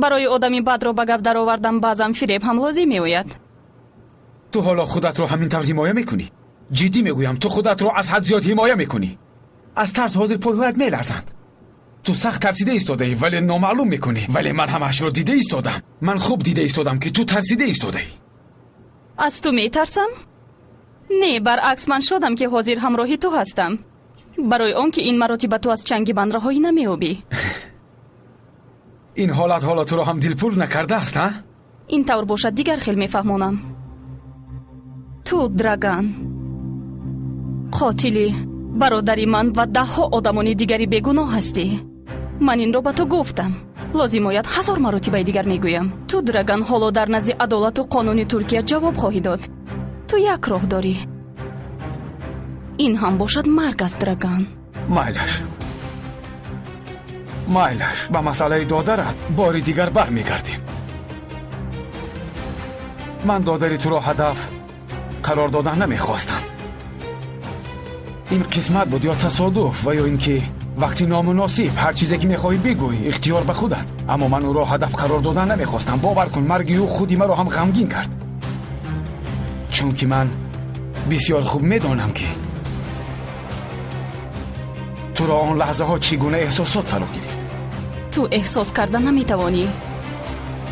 Барои одами бадро ба гап даровардан баъзан фиреб ҳам лозим меояд. Ту ҳоло худатро ҳамин тавр ҳимоя мекунӣ? Ҷиддӣ мегӯям, ту худатро аз ҳад зиёд ҳимоя мекунӣ. Аз тарс ҳозир пойҳоят меларзанд. Ту сахт тарсида истодаӣ, вале номаълум мекунӣ. Вале ман ҳамаашро дида истодам. Ман хуб дида истодам, ки ту тарсида истодаӣ. Аз ту метарсам? Не, баръакс, ман шодам, ки ҳозир ҳамроҳи ту ҳастам. Барои он ки ин маротиба ту аз чанги ман раҳоӣ намеёбӣ. Ин ҳолат ҳоло туро ҳам дилпур накардааст, ҳа? Ин тавр бошад, дигар хел мефаҳмонам. Ту, Драган, қотили бародари ман ва даҳҳо одамони дигари бегуноҳ ҳастӣ. Ман инро ба ту гуфтам. Лозим ояд 1000 маротибаи дигар мегӯям. Ту, Драган, ҳоло дар назди адолату қонуни Туркия ҷавоб хоҳӣ дод. Ту як роҳ дорӣ. Ин ҳам бошад марг аст, Драган. Майлаш, майлаш, ба масъалаи додарат бори дигар бармегардем. Ман додари туро ҳадаф қарор додан намехостам. Ин қисмат буд ё тасодуф ва ё ин ки вақти номуносиб ҳар чизе ки мехоҳӣ бигӯй, ихтиёр ба худат. Аммо ман ӯро ҳадаф қарор додан намехостам. Бовар кун, марги ӯ худи маро ҳам ғамгин кард. Чунки ман бисёр хуб медонам, ки туро он лаҳзаҳо чӣ гуна эҳсосот фаро гирифт. Ту эҳсос карда наметавонӣ.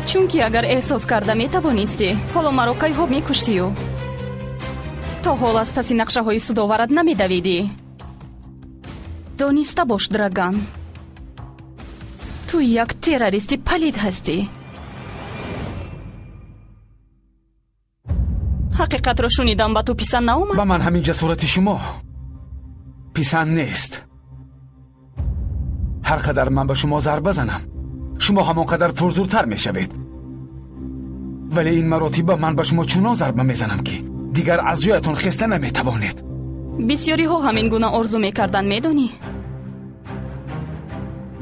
Чунки агар эҳсос карда метавонистӣ, ҳоло маро кайҳо мекуштию. То ҳол аз паси нақшаҳои судоварат намедавидӣ. Дониста бош, Драган, ту як террористи палид ҳастӣ. Ҳақиқатро шунидам, ба ту писанд наомад? Ба ман ҳамин ҷасорати шумо писанд нест. Ҳар қадар ман ба шумо зарба занам, шумо ҳамон қадар пурзуртар мешавед. Вале ин маротиба ман ба шумо чунон зарба мезанам, ки дигар аз ҷоятон хеста наметавонед. Бисёриҳо ҳамин гуна орзу мекарданд, медонӣ?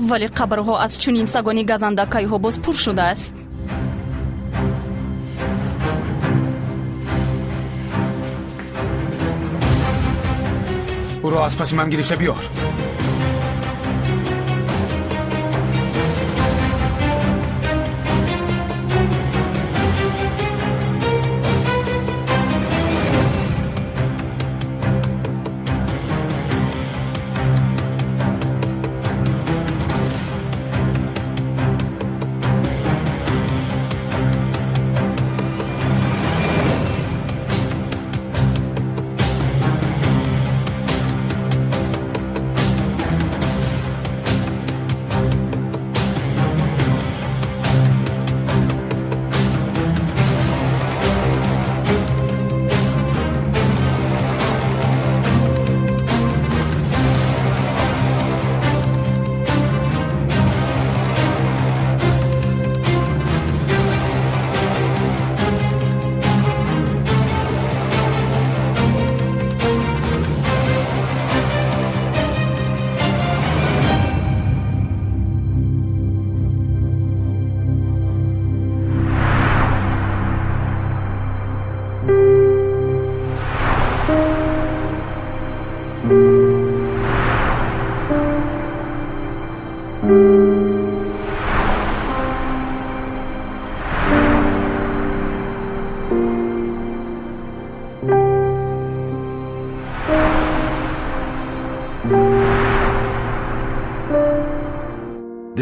Вале қабрҳо аз чунин сагони газанда кайҳо боз пур шудааст. Ӯро аз паси ман гирифта биёр.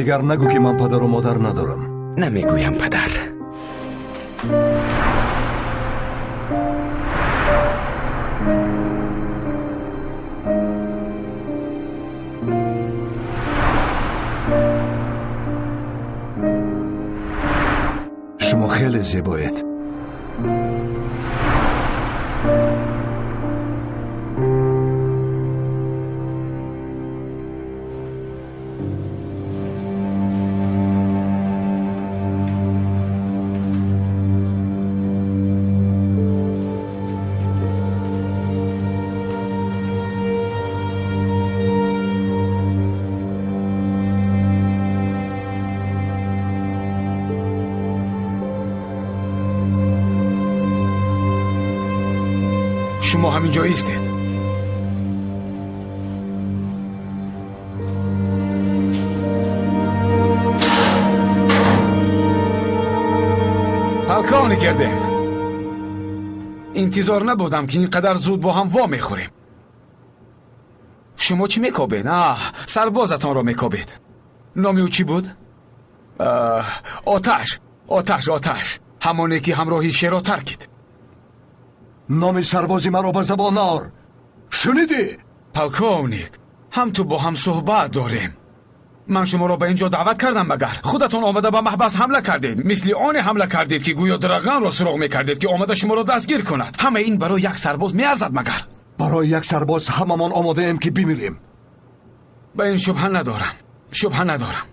Дигар нагӯ, ки ман падару модар надорам. Намегӯям, падар. Шумо хеле зебоед. Шумо ҳамин ҷо истед. Полковник Эрдем, интизор набудам, ки ин қадар зуд бо ҳам во мехӯрем. Шумо чӣ мекобед? А, сарбозатонро мекобед. Номи ӯ чӣ буд? Оташ, Оташ, Оташ, ҳамоне ки ҳамроҳи Шеро таркид. Номи сарбози маро ба забон наор, шунидӣ? Полковник, ҳам ту бо ҳам суҳбат дорем. Ман шуморо ба ин ҷо даъват кардам, магар худатон омада ба маҳбас ҳамла кардед. Мисли оне ҳамла кардед, ки гӯё Драғанро суроғ мекардед, ки омада шуморо дастгир кунад. Ҳамаи ин барои як сарбоз меарзад магар? Барои як сарбоз ҳамамон омодаем, ки бимирем. Ба ин шубҳа надорам, шубҳа надорам.